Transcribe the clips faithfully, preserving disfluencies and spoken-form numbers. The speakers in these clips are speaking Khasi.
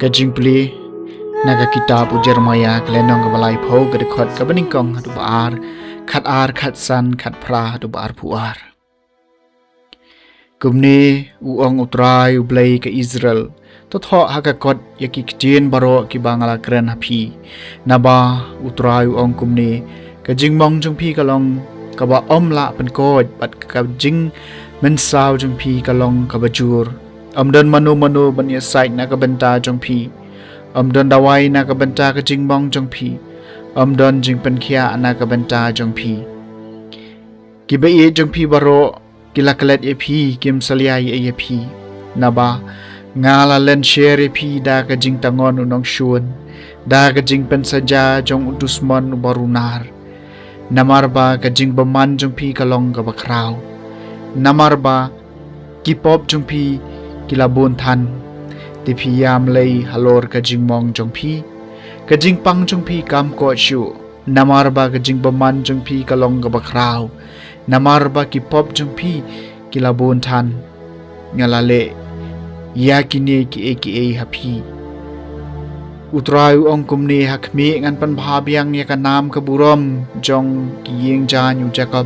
Ka jingpule na ka kitab u Jeremiah, ka lynnong kaba laiphew, ka dkhot kaba nyngkong haduh ba ar, khat ar, khat san, khat phra haduh ba arphew ar. Kumne u ong u Trai u Blei ka Israel: To thoh ha ka kot ïa ki ktien baroh kiba nga la kren ha phi. Naba u Trai u ong kumne: Ka jingmong jong phi ka long kaba ym lah pynkoit, bad ka jingmynsaw jong phi ka long kaba jur. Ym don mano mano ban ïasaid na ka bynta jong phi. Ym don dawai na ka bynta ka jingmong jong phi. Ym don jingpynkhiah na ka bynta jong phi. Ki baieit jong phi baroh ki la klet ïa phi, kim salia ei ei ïa phi. Naba nga la lynsher ïa phi da ka jingtangon u nongshun, da ka jingpynsaja jong u dusmon uba runar. Namar ba ka jingbymman jong phi ka long kaba khraw. Namar ba ki pop jong phi ki la bun than. Te phi ïam lei halor ka jingmong jong phi. Ka jingpang jong phi kam koit shuh. Namar ba ka jingbymman jong phi ka long kaba khraw. Namar ba ki pop jong phi ki la bun than. Nga la leh ïa kine kiei kiei ha phi. U Trai u ong kumne: Ha khmih ngan pynbha biang ïa ka nam ka burom jong ki ïing jaiñ u Jakob,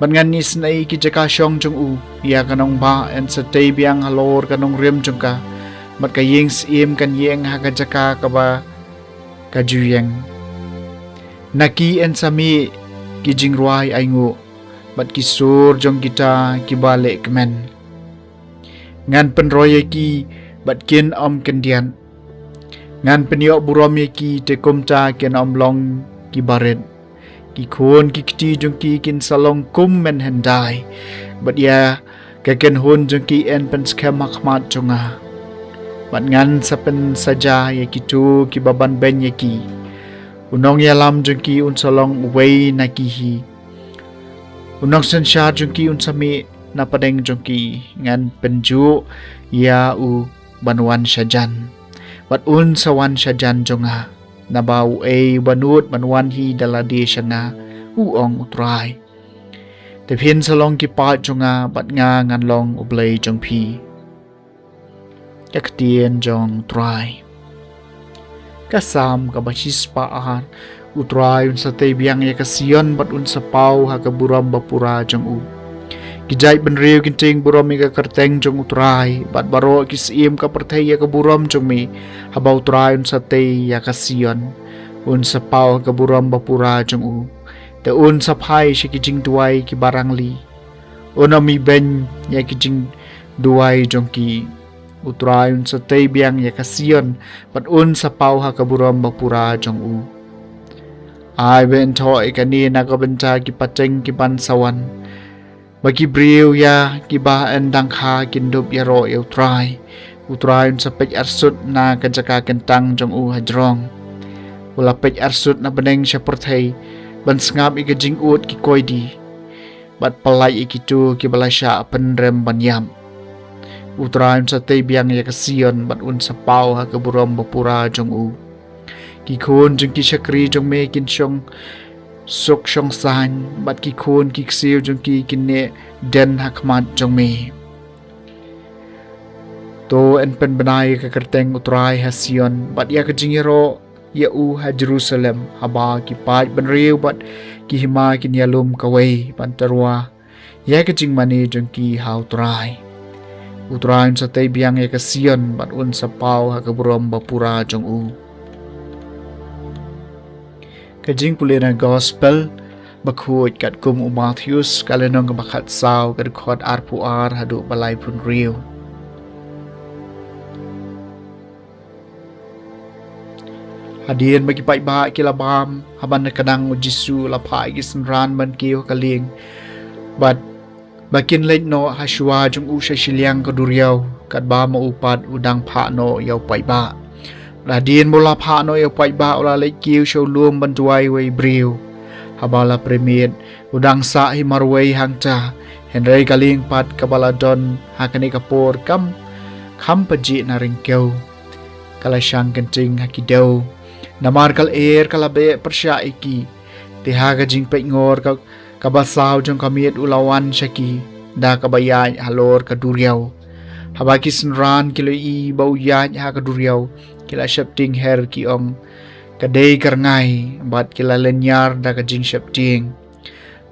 bad ngan isynei ki jaka shong jong u. Ïa ka nongbah yn sa tei biang halor ka nongrim jong ka, bad ka ïing syiem kan ïeng ha ka jaka kaba ka ju ïeng. Na ki yn sa mih ki jingrwai ainguh, bad ki sur jong kita kiba leh kmen. Ngan pynroi ïa ki bad kin ym khyndiat. Ngan pynïoh burom ïa ki, te kumta kin ym long ki barit. Ki khun ki kti jong ki kin sa long kum mynhyndai, bad ïa ka kynhun jong ki yn pynskhem ha khmat jong nga. Bad ngan sa pynsaja ïa kito kiba banbeiñ ïa ki. U nongïalam jong ki un sa long uwei na ki hi. U nongsynshar jong ki un sa mih na pdeng jong ki. Ngan pynjuh ïa u ban wan shajan, bad un sa wan shajan jong nga. Naba uei uba nud ban wan hi da lade sha nga, u ong u Trai. Te phin sa long ki paid jong nga, bad nga ngan long u Blei jong phi. Ka ktien jong u Trai. Ka Salm kaba shispah ar. U Trai un sa tei biang ïa ka Sion, bad un sa paw ha ka burom bapura jong u. Ki jaitbynriew kin tieng burom ïa ka kyrteng jong u Trai, bad baroh ki syiem ka pyrthei ïa ka burom jong me. Haba u Trai un sa tei ïa ka Sion, un sa paw ha ka burom bapura jong u. Te un sa phai sha ki jingduwai kiba rangli. Un ym ibeiñ ïa ki jingduwai jong ki. U Trai un sa tei biang ïa ka Sion, bad un sa paw ha ka burom bapura jong u. Ai ba yn thoh ïa kane na ka bynta ki pateng kiban sa wan, ba ki briew ïa kiba yn dang kha kin dup ïaroh ïa u Trai. U Trai un sa peit arsut na ka jaka kyntang jong u hajrong. U la peit arsut na bneng sha pyrthei, ban sngap ïa ka jingud ki koidi, bad pyllait ïa kito kiba la shah pynrem ban ïap. U Trai un sa tei biang ïa ka Sion, bad un sa paw ha ka burom bapura jong u. Ki khun jong ki shakri jong me kin shong suk shong saiñ, bad ki khun ki ksiew jong ki kin neh den ha khmat jong me. To yn pynbna ïa ka kyrteng u Trai ha Sion, bad ïa ka jingïaroh ïa u ha Jerusalem. Haba ki paidbynriew bad ki hima kin ïalum kawei ban tyrwa ïa ka jingmane jong ki ha u Trai. U Trai un sa tei biang ïa ka Sion, bad un sa paw ha ka burom bapura jong u. Ka jingpule na Gospel bakhuid katkum u Mathaios, ka lynnong kaba khatsaw, ka dkhot arphew ar haduh ba laiphew hynriew. Hadien ba ki paidbah ki la bam ha ban da ka dang, u Jisu u la phah ïa ki synran ban kiew ha ka lieng, bad ba kin leit noh ha shuwa jong u sha shiliang ka duriaw, katba ma u pat u dang phah noh ïa u paidbah. Hadien ba u la phah noh ïa u paidbah, u la leit kiew sha u lum ban duwai wei briew. Haba la pyrmit, u dang sah hi marwei hangta, hynrei ka lieng pat kaba la don ha kane ka por kam kham pajih na ryngkew. Ka la shang kynting ha ki dew, namar ka lyer ka la beh pyrshah ïa ki. Te ha ka jingpeitngor ka, kaba saw jong ka miet u la wan sha ki da kaba ïaid halor ka duriaw. Haba ki synran ki la ïohi ba u ïaid ha ka duriaw, ki la sheptieng her, ki ong, "Ka dei ka rngai," bad ki la lynñiar da ka jingsheptieng.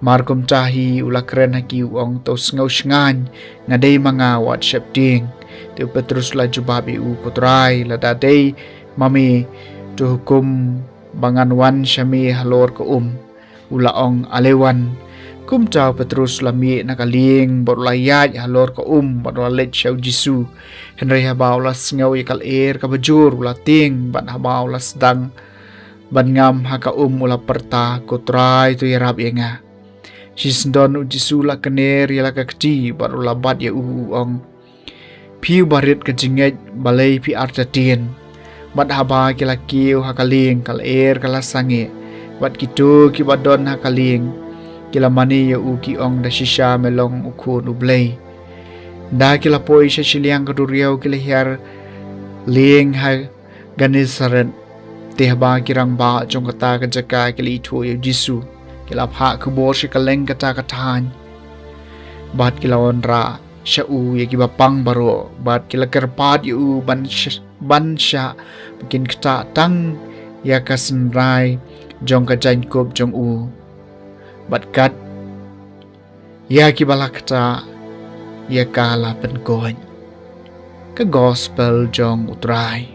Mar kumta hi u la kren ha ki, u ong, "To sngew shngaiñ, nga dei ma nga, wat sheptieng." Te u Petrus u la jubab ïa u, "Ko Trai, lada dei ma me, to hukum ba ngan wan sha me halor ka um." U la ong, "Ale wan." Kumta u Petrus u la mih na ka lieng bad u la ïaid halor ka um bad u la leit sha u Jisu. Hynrei haba u la sngew ïa ka lyer kaba jur, u la tieng, bad haba u la sdang ban ngam ha ka um, u la pyrta, "Ko Trai, to ïarap ïa nga." Shisyndon u Jisu u la kner ïa la ka kti bad u la bat ïa u, u ong, "Phi uba rit ka jingngeit, balei phi artatien?" Bad haba ki la kiew ha ka lieng, ka lyer ka la sangeh, bad kito kiba don ha ka lieng ki la mane ïa u, ki ong, "Da shisha me long u Khun u Blei." Da ki la poi sha shiliang ka duriaw, ki la hiar lieng ha Gennesaret. Te haba ki rangbah jong kata ka jaka ki la ithuh ïa u Jisu, ki la phah khubor sha kylleng kata ka thaiñ, bad ki la wanrah sha u ïa kiba pang baroh, bad ki la kyrpad ïa u ban sh-, ban shah, ba kin ktah tang ïa ka synrai jong ka jaiñkup jong u, bad kat ïa kiba la ktah ïa ka la pynkoit. Ka Gospel jong u Trai.